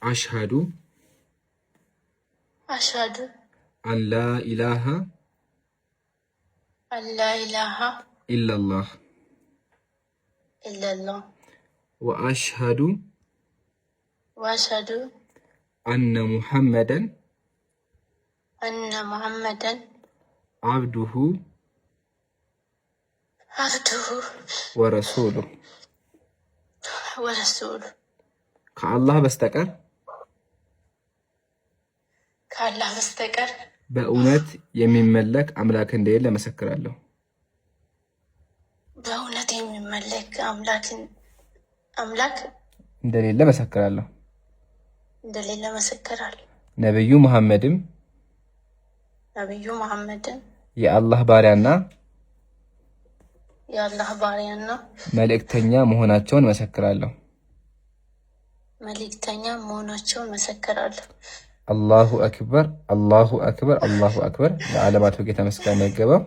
أشهد أشهد أن لا إله أن لا إله إلا الله إلا الله وأشهد وأشهد أن محمدا أن محمدا عبده عبده ورسوله ورسوله። ከአላህ በስተቀር ከአላህ በስተቀር በእውነት የሚመለክ አምላክ እንደሌለ እመሰክራለሁ። በእውነት የሚመለክ አምላክ እንደሌለ እመሰክራለሁ። እንደሌለ እመሰክራለሁ። ነቢዩ መሐመድም ነቢዩ መሐመድን የአላህ ባሪያና የአላህ ባሪያና መልእክተኛ መሆናቸውን እመሰክራለሁ። መልእክተኛ መሆናቸውን እመሰክራለሁ። الله أكبر፣ الله أكبر፣ الله أكبر። ለዓለማቱ ጌታ ምስጋና ይገባው።